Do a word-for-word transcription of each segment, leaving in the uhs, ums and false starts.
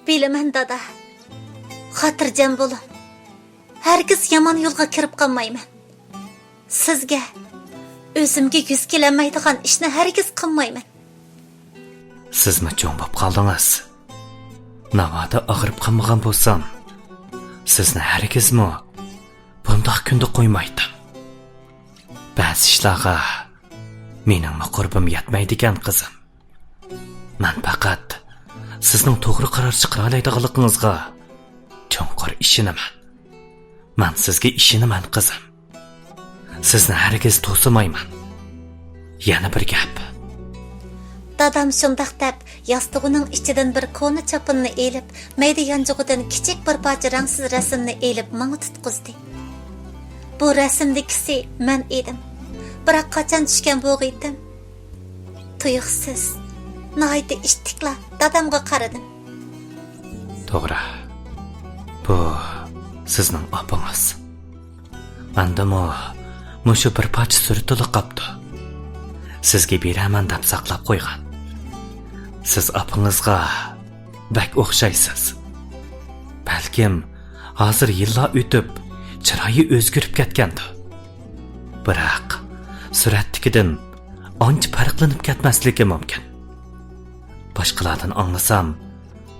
بىلىمەن، دادا. خاتىرجەم بولۇڭ. ھەرگىز يامان يولغا كىرىپ قالمايمەن. سىزگە، ئۆزۈمگە يۈز كېلەلمەيدىغان ئىشنى ھەرگىز قىلمايمەن. سىزمۇ چوڭ بولۇپ قالدىڭىز. ناۋادا ئاغرىپ قالمىغان بولسام، سىزنى ھەرگىزمۇ بۇنداق كۈندە قويمايتتىم. بەزى ئىشلارغا مېنىڭمۇ قۇربۇم يەتمەيدىكەن، قىزىم. مەن پەقەت سىزنىڭ توغرا قارار چىقىرالايدىغانلىقىڭىزغا چوڭقۇر ئىشىنىمەن. مەن سىزگە ئىشىنىمەن، قىزىم. سىزنى ھەرگىز توسىمايمەن. يەنە بىر گەپ. دادام شۇنداق دەپ، ياستۇقىنىڭ ئىچىدىن بىر كونا چاپىنىنى ئېلىپ، مەيدە يانچۇقىدىن كىچىك بىر پارچە رەڭسىز رەسىمنى ئېلىپ ماڭا تۇتقۇزدى. بۇ رەسىمدىكىسى مەن ئىدىم. بىراق قاچان چۈشكەن بولغىيتىم، تۇيۇقسىز، ناھايىتى ئىتتىكلا دادامغا قارىدىم. توغرا، بۇ سىزنىڭ ئاپىڭىز. مەندىمۇ مۇشۇ بىر پارچە سۈرىتىلا قاپتۇ. سىزگە بېرەمەن دەپ ساقلاپ قويغان. سىز ئاپىڭىزغا بەك ئوخشايسىز. بەلكىم ھازىر يىللار ئۆتۈپ، چىرايى ئۆزگىرىپ كەتكەندۇ. بىراق، سۈرەتتىكىدىن ئانچە پەرقلىنىپ كەتمەسلىكى مۇمكىن. باشقىلاردىن ئاڭلىسام،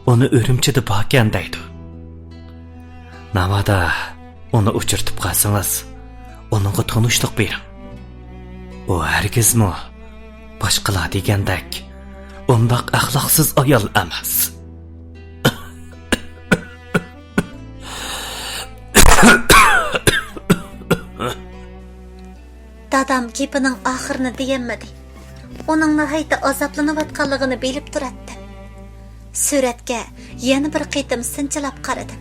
ئۇنى ئۈرۈمچىدە باركەن دەيدۇ. ناۋادا ئۇنى ئۇچرىتىپ قالسىڭىز، ئۇنىڭغا تونۇشلۇق بېرىڭ. ئۇ ھەرگىزمۇ باشقىلار دېگەندەك ئۇنداق ئەخلاقسىز ئايال ئەمەس. دادام گېپىنىڭ ئاخىرىنى دېيەلمىدى. ئۇنىڭ ناھايىتى ئازابلىنىۋاتقانلىقىنى بىلىپ تۇراتتىم. سۈرەتكە يەنە بىر قېتىم سىنچىلاپ قارىدىم.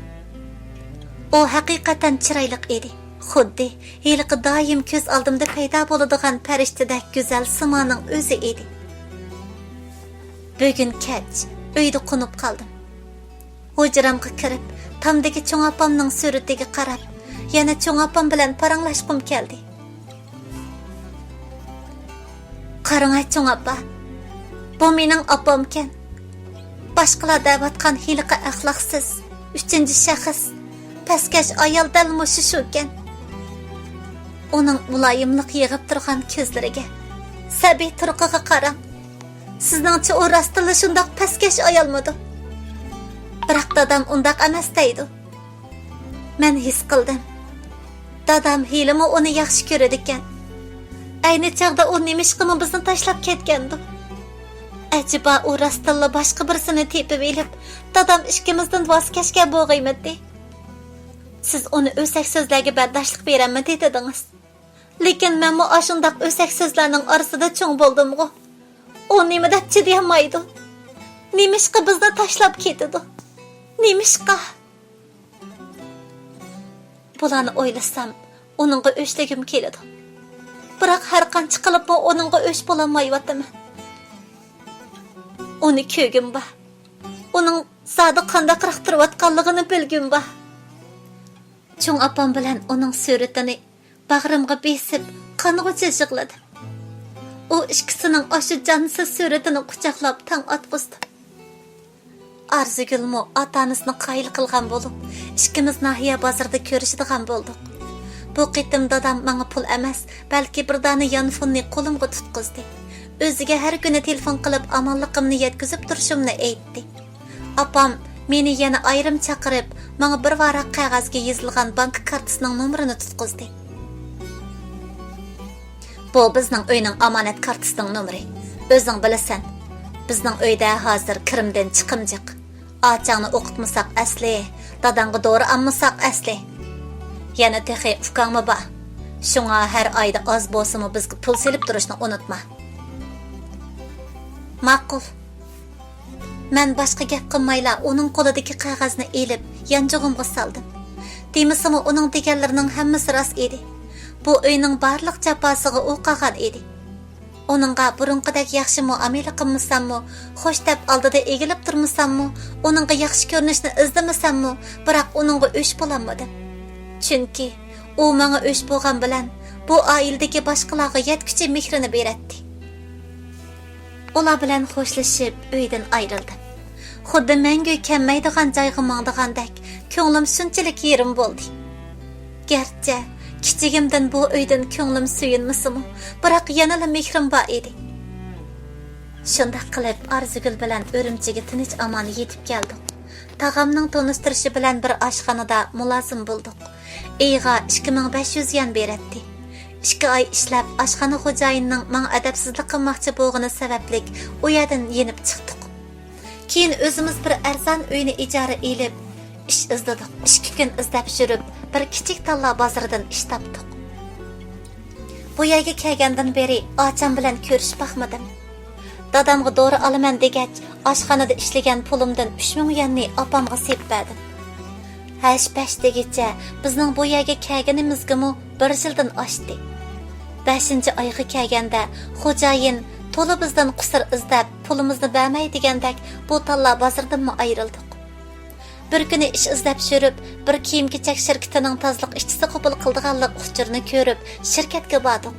ئۇ ھەقىقەتەن چىرايلىق ئىدى. خۇددى ھېلىقى دائىم كۆز ئالدىمدا پەيدا بولىدىغان پەرىشتىدەك گۈزەل سىمانىڭ ئۆزى ئىدى. بۈگۈن كەچ ئۆيدە قونۇپ قالدىم. ھۇجرامغا كىرىپ، تامدىكى چوڭ ئاپامنىڭ سۈرىتىگە قاراپ، يەنە چوڭ ئاپام بىلەن پاراڭلاشقۇم كەلدى. قاراڭاي، چوڭ ئاپا، بۇ مېنىڭ ئاپامكەن. باشقىلار دەۋاتقان ھېلىقى ئەخلاقسىز، ئۈچىنچى شەخس، پەسكەش ئايال دەل مۇشۇ شۇكەن. ئۇنىڭ مۇلايىملىق يىغىپ تۇرغان كۆزلىرىگە، سەبىي تۇرقىغا قاراڭ. سىزنىڭچە ئۇ راستتىنلا شۇنداق پەسكەش ئايالمىدۇ؟ بىراق دادام ئۇنداق ئەمەس دەيدۇ. مەن ھېس قىلدىم. دادام ھېلىمۇ ئۇنى ياخشى كۆرىدىكەن. ئەينى چاغدا ئۇ نېمىشقىمۇ بىزنى تاشلاپ كەتكەندۇ؟ ئەجەبا ئۇ راستتىنلا باشقا بىرسىنى تېپىۋېلىپ، دادام ئىككىمىزدىن ۋاز كەچكەن بولغىيمىدى؟ سىز ئۇنى ئۆسەك سۆزلەرگە بەرداشلىق بېرەلمىدى دېدىڭىز. لېكىن مەنمۇ ئاشۇنداق ئۆسەك سۆزلەرنىڭ ئارىسىدا چوڭ بولدۇمغۇ. ئۇ نېمە دەپ چىدىيالمايدۇ؟ نېمىشقا بىزنى تاشلاپ كېتىدۇ؟ نېمىشقا؟ بۇلارنى ئويلىسام، ئۇنىڭغا ئۆچلىگۈم كېلىدۇ. بىراق ھەرقانچە قىلىپمۇ ئۇنىڭغا ئۆچ بولالمايۋاتىمەن. ئۇنى كۆرگۈم بار. ئۇنىڭ زادى قانداقراق تۇرۇۋاتقانلىقىنى بىلگۈم بار. چوڭ ئاپام بىلەن ئۇنىڭ سۈرىتىنى باغرىمغا بېسىپ، قانغۇچە يىغلىدىم. ئۇ ئىككىسىنىڭ ئاشۇ جانسىز سۈرىتىنى قۇچاقلاپ تاڭ ئاتقۇزدۇم. ئارزۇگۈلمۇ ئاتا-ئانىسىنى قايىل قىلغان بولۇپ، ئىككىمىز ناھىيە بازىرىدا كۆرۈشىدىغان بولدۇق. بۇ قېتىم دادام ماڭا پۇل ئەمەس، بەلكى بىر دانە يانفوننى قولۇمغا تۇتقۇزدى. ئۆزىگە ھەر كۈنى تېلېفون قىلىپ ئامانلىقىمنى يەتكۈزۈپ تۇرۇشۇمنى ئېيتتى. ئاپام مېنى يەنە ئايرىم چاقىرىپ، ماڭا بىر ۋاراق قەغەزگە يېزىلغان بانكا كارتىسىنىڭ نومۇرىنى تۇتقۇزدى. بۇ بىزنىڭ ئۆينىڭ ئامانەت كارتىسىنىڭ نومۇرى. ئۆزۈڭ بىلىسەن، بىزنىڭ ئۆيدە ھازىر كىرىمدىن چىقىم جىق. ئاچاڭنى ئوقۇتمىساق ئەسلى، داداڭغا دورا ئالمىساق ئەسلى. يەنە تېخى ئۇكاڭمۇ بار. شۇڭا ھەر ئايدا ئاز بولسىمۇ بىزگە پۇل سېلىپ تۇرۇشنى ئۇنتۇما. ماقۇل. مەن باشقا گەپ قىلمايلا ئۇنىڭ قولىدىكى قەغەزنى ئېلىپ، يانچۇقۇمغا سالدىم. دېمىسىمۇ ئۇنىڭ دېگەنلىرىنىڭ ھەممىسى راست ئىدى. بۇ ئۆينىڭ بارلىق جاپاسىغا ئۇ قالغان ئىدى. ئۇنىڭغا بۇرۇنقىدەك ياخشى مۇئامىلە قىلمىساممۇ، خوش دەپ ئالدىدا ئېگىلىپ تۇرمىساممۇ، ئۇنىڭغا ياخشى كۆرۈنۈشنى ئىزدىمىسەممۇ، بىراق ئۇنىڭغا ئۆچ بولالمىدىم. چۈنكى ئۇ ماڭا ئۆچ بولغان بىلەن، بۇ ئائىلىدىكى باشقىلارغا يەتكۈچە مېھرىنى بېرەتتى. ئۇلار بىلەن خوشلىشىپ، ئۆيدىن ئايرىلدىم. خۇددى مەڭگۈ كەممەيدىغان جايغا ماڭىدىغاندەك، كۆڭلۈم شۇنچىلىك يېرىم بولدى. گەرچە كىچىكىمدىن بۇ ئۆيدىن كۆڭلۈم سۆيۈنمىسىمۇ، بىراق يەنىلا مېھرىم بار ئىدى. شۇنداق قىلىپ، ئارزۇگۈل بىلەن ئۈرۈمچىگە تىنچ-ئامان يېتىپ كەلدۇق. تاغامنىڭ تونۇشتۇرۇشى بىلەن بىر ئاشخانىدا مۇلازىم بولدۇق. ئېيىغا ئىككى مىڭ بەش يۈز يۈەن بېرەتتى. ئىككى ئاي ئىشلەپ، ئاشخانا خوجايىنىنىڭ ماڭا ئەدەپسىزلىك قىلماقچى بولغىنى سەۋەبلىك، ئۇ يەردىن يېنىپ چىقتۇق. كېيىن ئۆزىمىز بىر ئەرزان ئۆينى ئىجارە ئېلىپ، ئىش ئىزدىدۇق. ئىككى كۈن ئىزدەپ يۈرۈپ، بىر كىچىك تاللا بازىرىدىن ئىش تاپتۇق. بۇ يەرگە كەلگەندىن بېرى ئاچام بىلەن كۆرۈشۈپ باقمىدىم. دادامغا دورا ئالىمەن دېگەچ، ئاشخانىدا ئىشلىگەن پۇلۇمدىن ئۈچ مىڭ يۈەننى ئاپامغا سېلىپ بەردىم. ھەش-پەش دېگۈچە بىزنىڭ بۇ يەرگە كەلگىنىمىزگىمۇ بىر يىلدىن ئاشتى. بەشىنچى ئايغا كەلگەندە، خوجايىن تولا بىزدىن قۇسۇر ئىزدەپ، پۇلىمىزنى بەرمەي دېگەندەك، بۇ تاللا بازىرىدىنمۇ ئايرىلدۇق. بىر كۈنى ئىش ئىزدەپ يۈرۈپ، بىر كىيىم-كېچەك شىركىتىنىڭ تازىلىق ئىشچىسى قوبۇل قىلىدىغانلىق ئۇچۇرىنى كۆرۈپ، شىركەتكە باردۇق.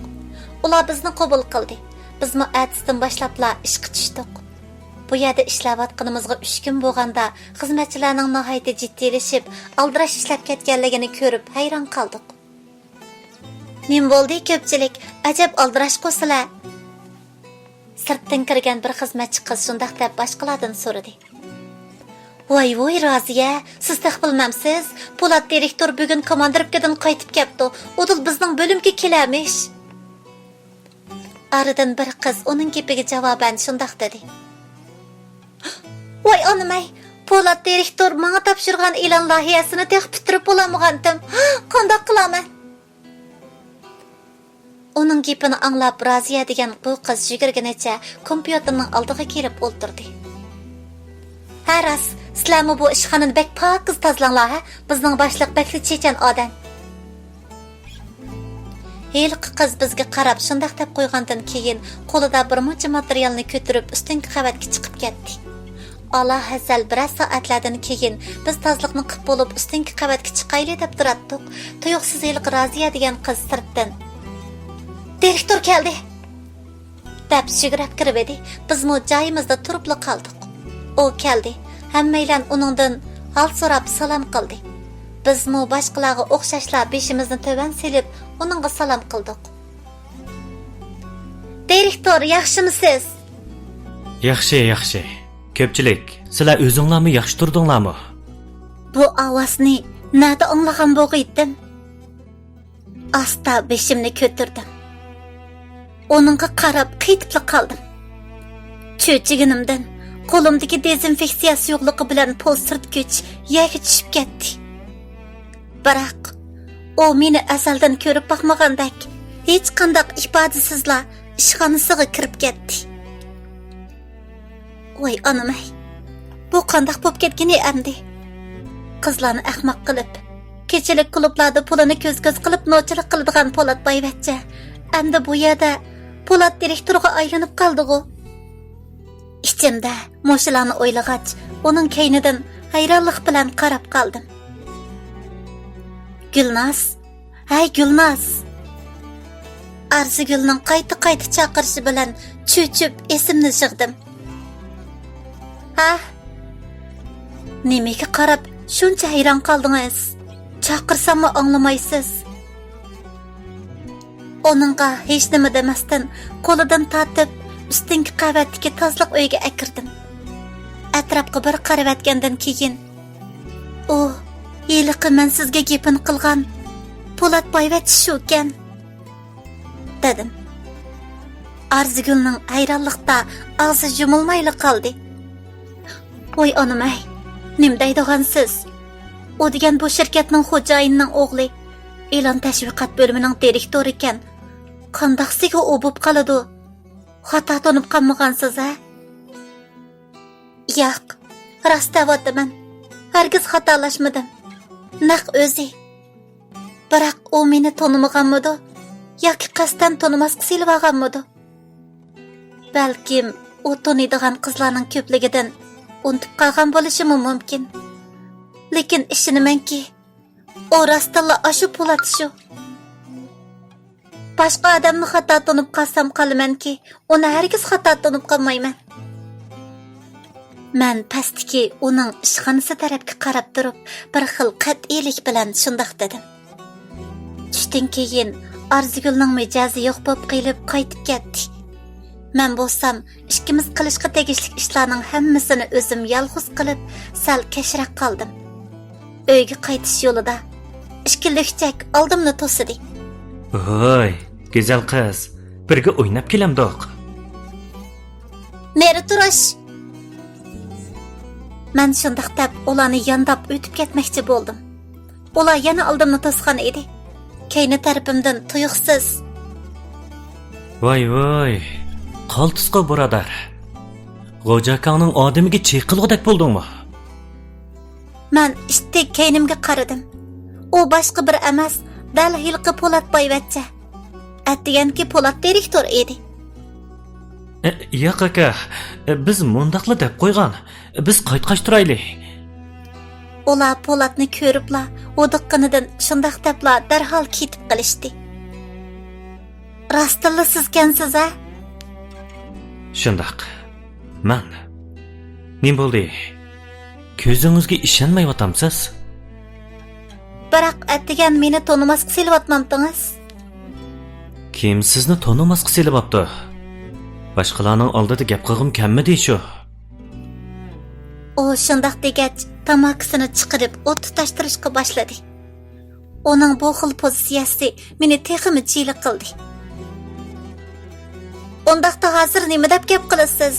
ئۇلار بىزنى قوبۇل قىلدى. بىزمۇ ئەتىسىدىن باشلاپلا ئىشقا چۈشتۇق. بۇ يەردە ئىشلەۋاتقىنىمىزغا ئۈچ كۈن بولغاندا، خىزمەتچىلەرنىڭ ناھايىتى جىددىيلىشىپ، ئالدىراش ئىشلەپ كەتكەنلىكىنى كۆرۈپ ھەيران قالدۇق. «نېمە بولدى، كۆپچىلىك؟ ئەجەب ئالدىراشقۇ سىلەر؟» سىرتتىن كىرگەن بىر خىزمەتچى قىز شۇنداق دەپ باشقىلاردىن سورىدى. «ۋاي-ۋۇي، رازىيە، سىز تېخى بىلمەمسىز؟ پولات دىرېكتور بۈگۈن كوماندىروپكىدىن قايتىپ كەپتۇ. ئۇدۇل بىزنىڭ بۆلۈمگە كېلەرمىش.» ئارىدىن بىر قىز ئۇنىڭ گېپىگە جاۋابەن شۇنداق دېدى. «ۋاي ئانىمەي، پولات دىرېكتور ماڭا تاپشۇرغان ئېلان لايىھەسىنى تېخى پۈتتۈرۈپ بولالمىغانتىم. قانداق قىلارمەن؟» ئۇنىڭ گېپىنى ئاڭلاپ، رازىيە دېگەن بۇ قىز يۈگۈرگىنىچە كومپيۇتېرنىڭ ئالدىغا كېلىپ ئولتۇردى. «ھە، راست، سىلەرمۇ بۇ ئىشخانىنى بەك پاكىز تازىلاڭلار، ھە؟ بىزنىڭ باشلىق بەكلا چېچەن ئادەم.» ھېلىقى قىز بىزگە قاراپ شۇنداق دەپ قويغاندىن كېيىن، قولىدا بىر مۇنچە ماتېرىيالنى كۆتۈرۈپ، ئۈستۈنكى قەۋەتكە چىقىپ كەتتى. ئالاھەزەل بىرەر سائەتلەردىن كېيىن، بىز تازىلىقنى قىپ بولۇپ، ئۈستۈنكى قەۋەتكە چىقايلى دەپ تۇراتتۇق، تۇيۇقسىز ھېلىقى رازىيە دېگەن قىز سىرتتىن، «دىرېكتور كەلدى!» دەپ يۈگۈرۈپ كىرىۋىدى. بىزمۇ جايىمىزدا تۇرۇپلا قالدۇق. ئۇ كەلدى. ھەممەيلەن ئۇنىڭدىن ھال سوراپ سالام قىلدى. بىزمۇ باشقىلارغا ئوخشاشلا بېشىمىزنى تۆۋەن سېلىپ، ئۇنىڭغا سالام قىلدۇق. «دىرېكتور، ياخشىمۇسىز؟» «ياخشى، ياخشى. كۆپچىلىك، سىلەر ئۆزۈڭلارمۇ ياخشى تۇردۇڭلارمۇ؟» بۇ ئاۋازنى نەدە ئاڭلىغان بولغىيتتىم؟ ئاستا بېشىمنى كۆتۈردۈم. ئۇنىڭغا قاراپ قېتىپلا قالدىم. چۆچۈگىنىمدىن قولۇمدىكى دېزىنفېكسىيە سۇيۇقلۇقى بىلەن پول سۈرتكۈچ يەرگە چۈشۈپ كەتتى. بىراق، ئۇ مېنى ئەزەلدىن كۆرۈپ باقمىغاندەك، ھېچقانداق ئىپادىسىزلا ئىشخانىسىغا كىرىپ كەتتى. ۋاي ئانىمەي، بۇ قانداق بوپ كەتكىنى ئەمدى؟ قىزلارنى ئەخمەق قىلىپ، كېچىلىك كۇلۇبلاردا پۇلىنى كۆز-كۆز قىلىپ نوچىلىق قىلىدىغان پولات بايۋەچچە، ئەمدى بۇ يەردە پولات دىرېكتورغا ئايلىنىپ قالدىغۇ. ئىچىمدە مۇشۇلارنى ئويلىغاچ، ئۇنىڭ كەينىدىن ھەيرانلىق بىلەن قاراپ قالدىم. گۈلناز، ھەي گۈلناز! ئارزۇگۈلنىڭ قايتا-قايتا چاقىرىشى بىلەن چۆچۈپ ئېسىمنى يىغدىم. ھە؟ نېمىگە قاراپ شۇنچە ھەيران قالدىڭىز؟ چاقىرساممۇ ئاڭلىمايسىز. ئۇنىڭغا ھېچنېمە دېمەستىن، قولىدىن تارتىپ، ئۈستۈنكى قەۋەتتىكى تازىلىق ئۆيىگە ئەكىردىم. ئەتراپقا بىر قارىۋەتكەندىن كېيىن، ئۇ ھېلىقى مەن سىزگە گېپىنى قىلغان پولات بايۋەچچە شۇكەن، دېدىم. ئارزۇگۈلنىڭ ھەيرانلىقتا ئاغزى يۇمۇلمايلا قالدى. ۋاي ئانىمەي، نېمە دەيدىغانسىز؟ ئۇ دېگەن بۇ شىركەتنىڭ خوجايىنىنىڭ ئوغلى، ئېلان تەشۋىقات بۆلۈمىنىڭ دىرېكتورى ئىكەن. قانداقسىگە ئۇ بوپ قالىدۇ؟ خاتا تونۇپ قالمىغانسىز ھە؟ ياق، راست دەۋاتىمەن. ھەرگىز خاتالاشمىدىم. نەق ئۆزى. بىراق ئۇ مېنى تونۇمىغانمىدۇ؟ ياكى قەستەن تونۇماسقا سېلىۋالغانمىدۇ؟ بەلكىم ئۇ تونۇيدىغان قىزلارنىڭ كۆپلۈكىدىن ئۇنتۇپ قالغان بولۇشىمۇ مۇمكىن. لېكىن ئىشىنىمەنكى، ئۇ راستتىنلا ئاشۇ پولات شۇ. باشقا ئادەمنى خاتا تونۇپ قالسام قالىمەنكى، ئۇنى ھەرگىز خاتا تونۇپ قالمايمەن. مەن پەستىكى ئۇنىڭ ئىشخانىسى تەرەپكە قاراپ تۇرۇپ، بىر خىل قەتئىيلىك بىلەن شۇنداق دېدىم. چۈشتىن كېيىن ئارزۇگۈلنىڭ مىجەزى يوق بولۇپ قېلىپ قايتىپ كەتتى. مەن بولسام ئىككىمىز قىلىشقا تېگىشلىك ئىشلارنىڭ ھەممىسىنى ئۆزۈم يالغۇز قىلىپ، سەل كەچرەك قالدىم. ئۆيگە قايتىش يولىدا ئىككى لۈكچەك ئالدىمنى توسىدى. ھوي، گۈزەل قىز، بىرگە ئويناپ كېلەمدۇق؟ نېرى تۇرۇش! مەن شۇنداق دەپ ئۇلارنى يانداپ ئۆتۈپ كەتمەكچى بولدۇم. ئۇلار يەنە ئالدىمنى توسقان ئىدى. كەينى تەرىپىمدىن تۇيۇقسىز. ۋاي ۋاي، قالتىسقا بۇرادەر. غوجا ئاكاڭنىڭ ئادىمىگە چېقىلغۇدەك بولدۇڭمۇ؟ مەن ئىتتىك كەينىمگە قارىدىم. ئۇ باشقا بىر ئەمەس، دەل ھېلىقى پولات بايۋەچچە. ئەتىگەنكى پولات دىرېكتور ئىدى. ئە، ياق ئاكا، ئە، بىز مۇنداقلا دەپ قويغان. بىز قايتقاچ تۇرايلى. ئۇلار پولاتنى كۆرۈپلا، ھودۇققىنىدىن شۇنداق دەپلا دەرھال كېتىپ قېلىشتى. راستتىنلا سىزكەنسىز ھە؟ شۇنداق. مەن. نېمە بولدى؟ كۆزىڭىزگە ئىشەنمەيۋاتامسىز؟ بىراق ئەتىگەن مېنى تونۇماسقا سېلىۋاتمامتىڭىز؟ كىم سىزنى تونۇماسقا سېلىۋاپتۇ؟ باشقىلارنىڭ ئالدىدا گەپ قىلغۇم كەلمىدى شۇ. ئۇ شۇنداق دېگەچ، تاماكىسىنى چىقىرىپ ئوت تۇتاشتۇرۇشقا باشلىدى. ئۇنىڭ بۇ خىل پوزىتسىيەسى مېنى تېخىمۇ جىلە قىلدى. ئۇنداقتا ھازىر نېمە دەپ گەپ قىلىسىز؟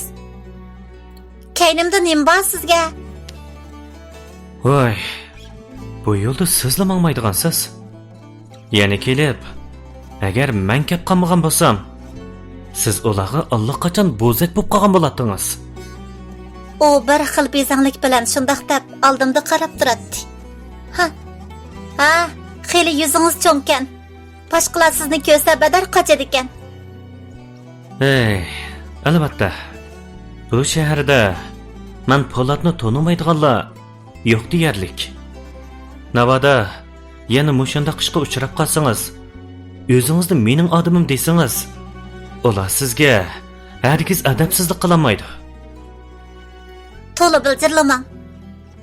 كەينىمدە نېمە بار سىزگە؟ ۋاي، بۇ يولدا سىزلا ماڭمايدىغانسىز. يەنە كېلىپ، ئەگەر مەن كەپ قالمىغان بولسام، سىز ئۇلارغا ئاللىقاچان بوزەك بولۇپ قالغان بولاتتىڭىز. ئۇ بىر خىل بېزەڭلىك بىلەن شۇنداق دەپ ئالدىمدا قاراپ تۇراتتى. ھا، ھا، خېلى يۈزىڭىز چوڭكەن. باشقىلار سىزنى كۆرسە بەدەر قاچىدىكەن. ھەي، ئەلۋەتتە، بۇ شەھەردە مەن پولاتنى تونۇمايدىغانلار يوق دېيەرلىك. ناۋادا يەنە مۇشۇنداق ئىشقا ئۇچراپ قالسىڭىز، ئۆزىڭىزنى مېنىڭ ئادىمىم دېسىڭىز، ئۇلار سىزگە ھەرگىز ئەدەپسىزلىك قىلالمايدۇ. تولا بىلجىرلىماڭ.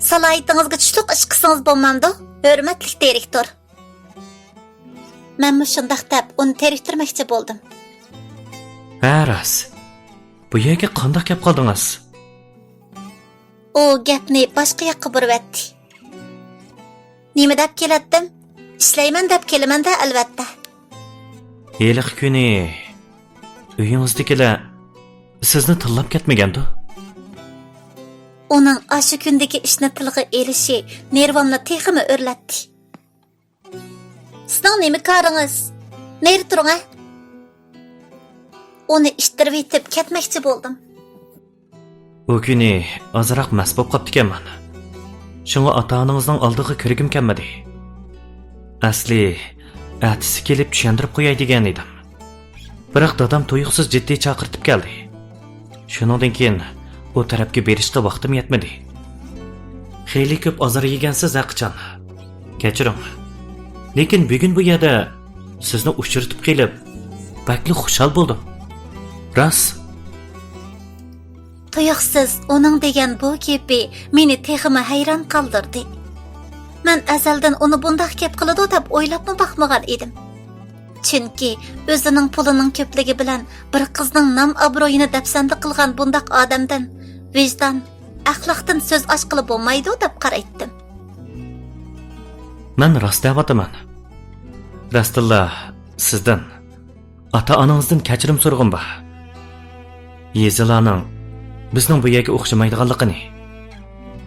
سالاھىيىتىڭىزگە چۈشلۈك ئىش قىلسىڭىز بولمامدۇ، ھۆرمەتلىك دىرېكتور؟ مەنمۇ شۇنداق دەپ ئۇنى تېرىكتۈرمەكچى بولدۇم. ھە راست. بۇ يەرگە قانداق كەپ قالدىڭىز؟ ئۇ گەپنى باشقا ياققا بۇرۇۋەتتى. نېمە دەپ كېلەتتىم؟ ئىشلەيمەن دەپ كېلىمەن-دە، ئەلۋەتتە. ھېلىقى كۈنى ئۆيىڭىزدىكىلەر سىزنى تىللاپ كەتمىگەندۇ؟ ئۇنىڭ ئاشۇ كۈندىكى ئىشنى تىلغا ئېلىشى نېرۋامنى تېخىمۇ ئۆرلەتتى. سىزنىڭ نېمە كارىڭىز؟ نېرى تۇرۇڭ ھە! ئۇنى ئىتتىرىۋېتىپ كەتمەكچى بولدۇم. ئۇ كۈنى ئازراق مەست بولۇپ قاپتىكەنمەن. شۇڭا ئاتا-ئانىڭىزنىڭ ئالدىغا كىرگۈم كەلمىدى. ئەسلى ئەتىسى كېلىپ چۈشەندۈرۈپ قوياي دېگەن ئىدىم. بىراق دادام تۇيۇقسىز جىددىي چاقىرتىپ كەلدى. شۇنىڭدىن كېيىن ئۇ تەرەپكە بېرىشقا ۋاقتىم يەتمىدى. خېلى كۆپ ئازار يېگەنسىز ھەقىچان. كەچۈرۈڭ. لېكىن بۈگۈن بۇ يەردە سىزنى ئۇچرىتىپ قېلىپ، بەكلا خۇشال بولدۇم. راست. تۇيۇقسىز ئۇنىڭ دېگەن بۇ گېپى مېنى تېخىمۇ ھەيران قالدۇردى. مەن ئەزەلدىن ئۇنى بۇنداق گەپ قىلىدۇ دەپ ئويلاپمۇ باقمىغان ئىدىم. چۈنكى ئۆزىنىڭ پۇلىنىڭ كۆپلۈكى بىلەن بىر قىزنىڭ نام-ئابرۇيىنى دەپسەندە قىلغان بۇنداق ئادەمدىن ۋىجدان، ئەخلاقتىن سۆز ئاچقىلى بولمايدۇ دەپ قارايتتىم. مەن راست دەۋاتىمەن. راستتىنلا سىزدىن، ئاتا-ئانىڭىزدىن كەچۈرۈم سورىغۇم بار. يېزىلارنىڭ بىزنىڭ بۇ يەرگە ئوخشىمايدىغانلىقىنى،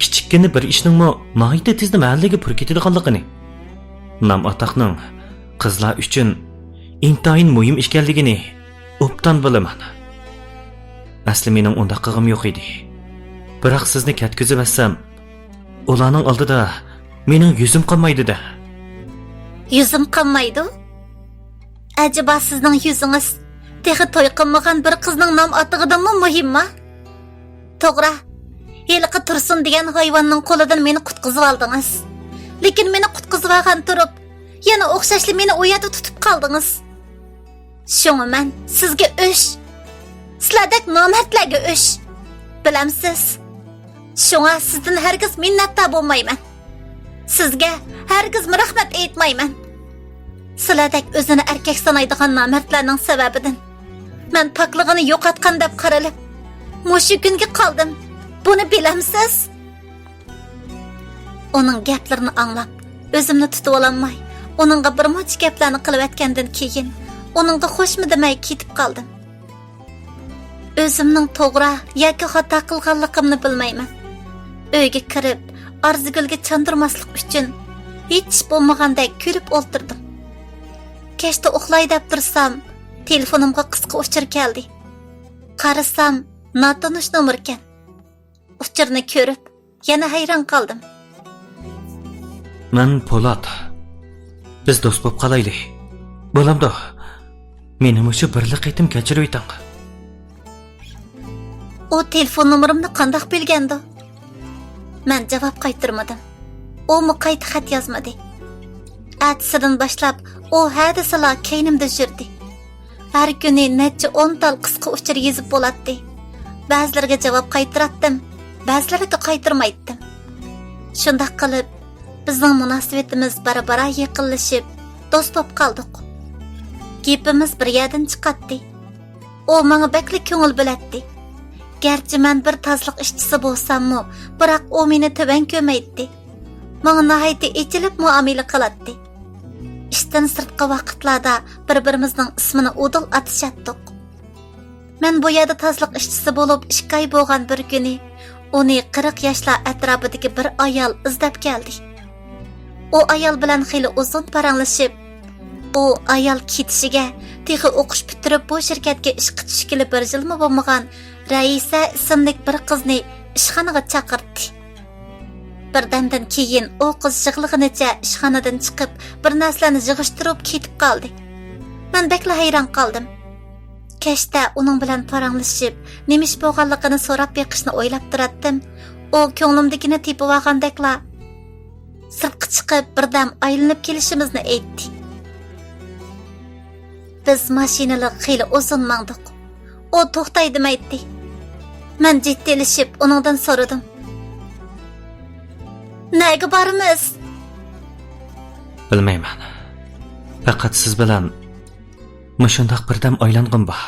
كىچىككىنە بىر ئىشنىڭمۇ ناھايىتى تېزلا مەھەللىگە پۈر كېتىدىغانلىقىنى، نام-ئاتاقنىڭ قىزلار ئۈچۈن ئىنتايىن مۇھىم ئىكەنلىكىنى ئوبدان بىلىمەن. ئەسلى مېنىڭ ئۇنداق قىلغۇم يوق ئىدى. بىراق سىزنى كەتكۈزۈۋەتسەم، ئۇلارنىڭ ئالدىدا مېنىڭ يۈزۈم قانمايدۇ-دە. يۈزۈم قانمايدۇ؟ ئەجەبا سىزنىڭ يۈزىڭىز تېخى توي قىلمىغان بىر قىزنىڭ نام-ئاتىقىدىنمۇ مۇھىمما؟ توغرا، ھېلىقى تۇرسۇن دېگەن ھايۋاننىڭ قولىدىن مېنى قۇتقۇزۇۋالدىڭىز. لېكىن مېنى قۇتقۇزۇۋالغان تۇرۇپ، يەنە ئوخشاشلا مېنى ئۇ يەردە تۇتۇپ قالدىڭىز. شۇڭا مەن سىزگە ئۆچ. سىلەردەك نامەردلەرگە ئۆچ. بىلەمسىز؟ شۇڭا سىزدىن ھەرگىز مىننەتدار بولمايمەن. سىزگە ھەرگىزمۇ رەھمەت ئېيتمايمەن. سىلەردەك ئۆزىنى ئەركەك سانايدىغان نامەردلەرنىڭ سەۋەبىدىن مەن پاكلىقىنى يوقاتقان دەپ قارىلىپ، مۇشۇ كۈنگە قالدىم. بۇنى بىلەمسىز؟ ئۇنىڭ گەپلىرىنى ئاڭلاپ، ئۆزۈمنى تۇتۇۋالالماي، ئۇنىڭغا بىر مۇنچە گەپلەرنى قىلىۋەتكەندىن كېيىن، ئۇنىڭغا خوشمۇ دېمەي كېتىپ قالدىم. ئۆزۈمنىڭ توغرا ياكى خاتا قىلغانلىقىمنى بىلمەيمەن. ئۆيگە كىرىپ، ئارزۇگۈلگە چاندۇرماسلىق ئۈچۈن، ھېچ ئىش بولمىغاندەك كۈلۈپ ئولتۇردۇم. كەچتە ئۇخلاي دەپ تۇرسام، تېلېفونۇمغا قىسقا ئۇچۇر كەلدى. قارىسام، ناتونۇش نومۇركەن. ئۇچۇرنى كۆرۈپ، يەنە ھەيران قالدىم. مەن پولات. بىز دوست بولۇپ قالايلى. بولامدۇ؟ مېنى مۇشۇ بىرلا قېتىم كەچۈرۈۋېتىڭ. ئۇ تېلېفون نومۇرۇمنى قانداق بىلگەندۇ؟ مەن جاۋاب قايتۇرمىدىم. ئۇمۇ قايتا خەت يازمىدى. ئەتىسىدىن باشلاپ ئۇ ھە دېسىلا كەينىمدە يۈردى. ھەر كۈنى نەچچە ئون تال قىسقا ئۇچۇر يېزىپ بولاتتى. بەزىلىرىگە جاۋاب قايتۇراتتىم، بەزىلىرىگە قايتۇرمايتتىم. شۇنداق قىلىپ، بىزنىڭ مۇناسىۋىتىمىز بارا-بارا يېقىنلىشىپ، دوست بولۇپ قالدۇق. گېپىمىز بىر يەردىن چىقاتتى. ئۇ ماڭا بەكلا كۆڭۈل بۆلەتتى. گەرچە مەن بىر تازىلىق ئىشچىسى بولساممۇ، بىراق ئۇ مېنى تۆۋەن كۆرمەيتتى. ماڭا ناھايىتى ئېچىلىپ مۇئامىلە قىلاتتى. ئىشتىن سىرتقى ۋاقىتلاردا بىر-بىرىمىزنىڭ ئىسمىنى ئۇدۇل ئاتىشاتتۇق. مەن بۇ يەردە تازىلىق ئىشچىسى بولۇپ ئىككى ئاي بولغان بىر كۈنى ئۇنى قىرىق ياشلار ئەتراپىدىكى بىر ئايال ئىزدەپ كەلدى. ئۇ ئايال بىلەن خېلى ئۇزۇن پاراڭلىشىپ، ئۇ ئايال كېتىشىگە تېخى ئوقۇش پۈتتۈرۈپ بۇ شىركەتكە ئىشقا چۈشكىلى بىر يىلمۇ بولمىغان رەئىسە ئىسىملىك بىر قىزنى ئىشخانىغا چاقىرتتى. بىردەمدىن كېيىن ئۇ قىز يىغلىغىنىچە ئىشخانىدىن چىقىپ، بىر نەرسىلەرنى يىغىشتۇرۇپ كېتىپ قالدى. مەن بەكلا ھەيران قالدىم. كەچتە ئۇنىڭ بىلەن پاراڭلىشىپ، نېمە ئىش بولغانلىقىنى سوراپ بېقىشنى ئويلاپ تۇراتتىم. ئۇ كۆڭلۈمدىكىنى تېپىۋالغاندەكلا، سىرتقا چىقىپ، بىردەم ئايلىنىپ كېلىشىمىزنى ئېيتتى. بىز ماشىنىلىق خېلى ئۇزۇن ماڭدۇق. ئۇ توختاي دېمەيتتى. مەن جىددىيلىشىپ ئۇنىڭدىن سورىدىم. نەگە بارىمىز؟ بىلمەيمەن. پەقەت سىز بىلەن مۇشۇنداق بىردەم ئايلانغۇم بار.